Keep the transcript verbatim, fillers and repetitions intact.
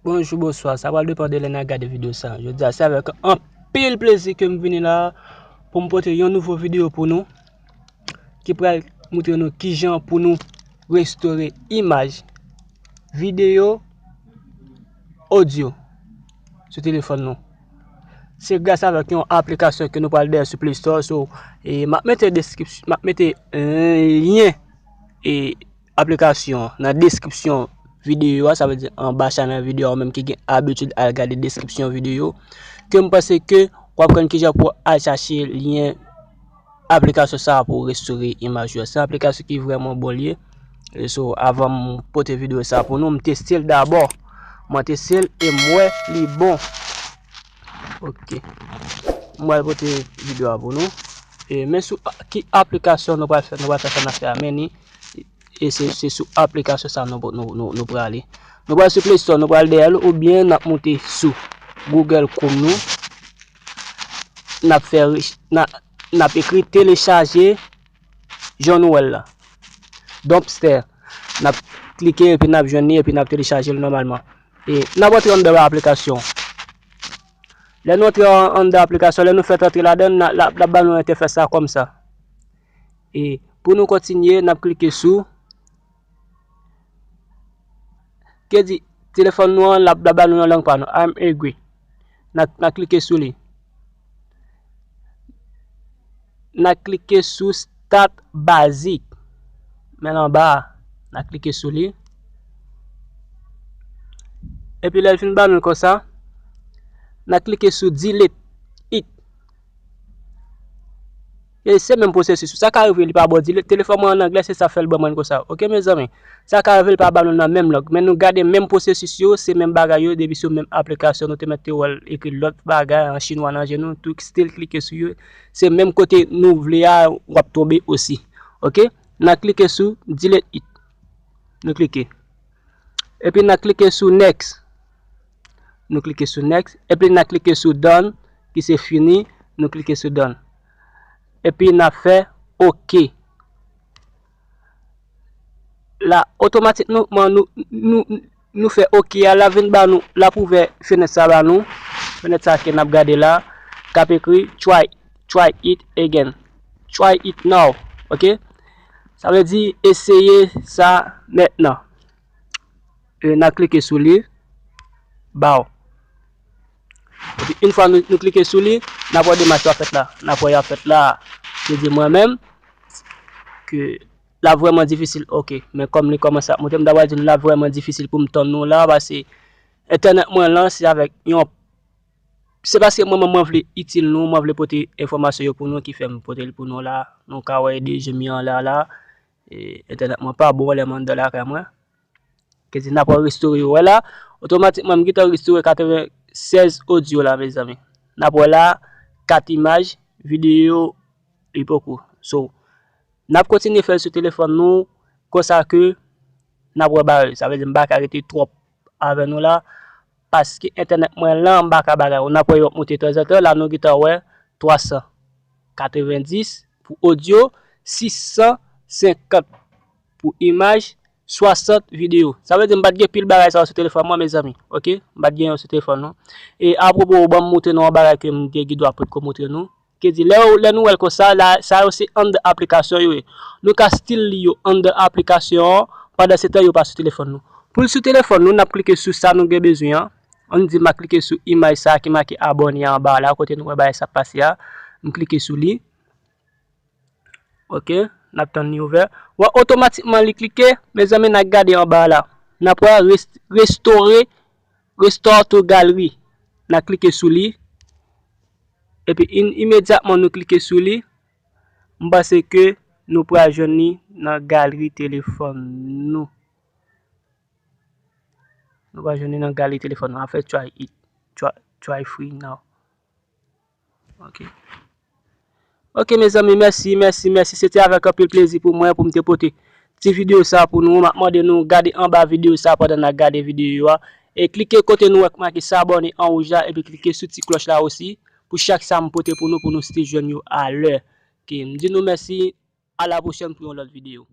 Bonjou, bonswa. Sa pral depann de lè n a gade videyo sa. Jodi a, se avèk anpil plezi ke m vini la pou m pote yon nouvo videyo pou nou ki pral moutre nou kijan pou nou restore imaj, videyo, odyo sou telefòn nou. Se gras avèk yon aplikasyon ke nou pral dèyè sou Play Store. So, e, m ap mete deskripsyon, m ap mete, e, lyen, e, aplikasyon nan deskripsyon videyo a, sa vle di anba chanèl videyo a, ou menm ki gen abitid al gade deskripsyon videyo, ke m panse ke w ap konn kijan pou al chache lyen aplikasyon sa a pou restore imaj ou. Se yon aplikasyon ki vrèman bon li ye. E so, avan m pote videyo sa a pou nou, m teste l dabò. Mwen teste l e m wè li bon. Ok. M pral pote videyo a pou nou. E men sou a-, ki aplikasyon nou pral fè, nou pral fè sa n ap fè a, men ni. E se, se sou aplikasyon sa nou, nou, nou, nou prale. Nou pral sou Play Store, nou pral dèyè l, oubyen n ap moute sou Google Chrome nou. N ap fè rech-, n a, n ap ekri telechaje jan nou wè l la. Dumpster. N ap klike epi n ap jwenn li epi n ap telechaje l nòmalman. E n ap antre anndan aplikasyon. Lè nou antre an-, anndan aplikasyon, lè nou fèk antre ladan l, n a, l ap, l ap ba nou entèfès la kòmsa. E pou nou kontinye, n ap klike sou, ke di, telefòn nou an, l ap, l ap ba nou nan lang pa nou, I'm agree. N a, n a klike sou li. N a klike sou Start Basic. Men l anba a, n a klike sou li. Epi lè l fin ba nou l konsa, n a klike sou Delete It. E se menm pwosesis. Sa ka rive li pa ba w delete. Telefòn mwen an anglè, se sa fè l ban mwen l konsa. Ok, mezanmi? Sa ka rive l pa ba nou nan menm lang, men nou gade menm pwosesis yo, se menm bagay yo, depi sou menm aplikasyon, nou te mèt te wè l ekri lòt bagay an chinwa nan je nou, tou still klike sou yo, se menm kote nou vle a, w ap tonbe osi. Ok? N a klike sou Delete It. Nou klike. Epi n a klike sou Next. Nou klike sou Next. Epi n a klike sou Done, ki se fini. Nou klike sou Done. Epi n a fè Ok. La, otomatikman, nou, nou, nou fè Ok a, l ap vin ba nou, l ap ouvè fenèt sa ba nou. Fenèt sa ke n ap gade la, k ap ekri try, try it again. Try it now. Ok? Sa vle di eseye sa mentnan. E n a klike sou li. Baw. Epi, yon fwa nou, nou klike sou li, n ap wè demach yo ap fèt la. N ap wè y ap fèt la. Vle di mwen menm, ke l ap vrèman difisil. Ok, men kòm li kòmanse ap monte, m ta pral di nou l ap vrèman difisil pou m tann nou la, paske entènèt mwen lan, se avèk yon, se paske mwen menm mwen vle itil nou, mwen vle pote enfòmasyon yo pou nou ki fè m pote l pou nou la. Nou ka wè de je m yo anlè a la. E, entènèt mwen pa bon lè m anndan lakay mwen. Ke di n ap wè restore yo. Wè la, otomatikman m gentan restore katrevennsèz odyo la, mezanmi. N ap wè la, kat imaj, videyo, li poko. So, n ap kontinye fè l sou telefòn nou, konsa ke n ap wè bagay yo. Sa vle di m pa ka rete twòp avè nou la, paske entènèt mwen lan, m pa ka bagay yo. N ap wè yo ap monte tanzantan, la nou gentan wè twa san katrevendis pou odyo, sis san senkant pou imaj, swasant videyo. Sa vle di m pa t gen pil bagay sa yo sou telefòn mwen, mezanmi. Ok? M pa t gen yo sou telefòn nou. E apwopo, ban m montre nou yon bagay ke m te gen dwa potko montre nou. Ke di, lè, lè nou wè l konsa, la, sa yo se anndan aplikasyon yo ye. Nou ka still li yo anndan aplikasyon an, pandan se tan yo pa sou telefòn nou. Pou l sou telefòn nou, n ap klike sou sa nou gen bezwen an. Ann di m a klike sou imaj sa a ki make abòne anba la, kote nou wè bagay sa ap pase a. M klike sou li. Ok, n ap tann li ouvè. Wè, otomatikman li klike, mezanmi, n a gade anba la. N ap wè rest-, restore, restore to gallery. N a klike sou li. Epi in-, imedyatman nou klike sou li, m panse ke nou pral jwenn li nan galri telefòn nou. Nou pral jwenn li nan galri telefòn nou. Afè try it. Try, try free now. Ok. Ok, mezanmi, mèsi, mèsi, mèsi. Se te avèk anpil plezi pou mwen, pou m te pote ti videyo sa pou nou. M ap mande nou gade anba videyo sa pandan n ap gade videyo a. E klike kote nou wè k make s'abonner an wouj la, epi klike sou ti klòch la osi, pou chak sa m pote pou nou, pou nou still jwenn yo alè. Ok, m di nou mèsi, a la pwochèn pou yon lòt videyo.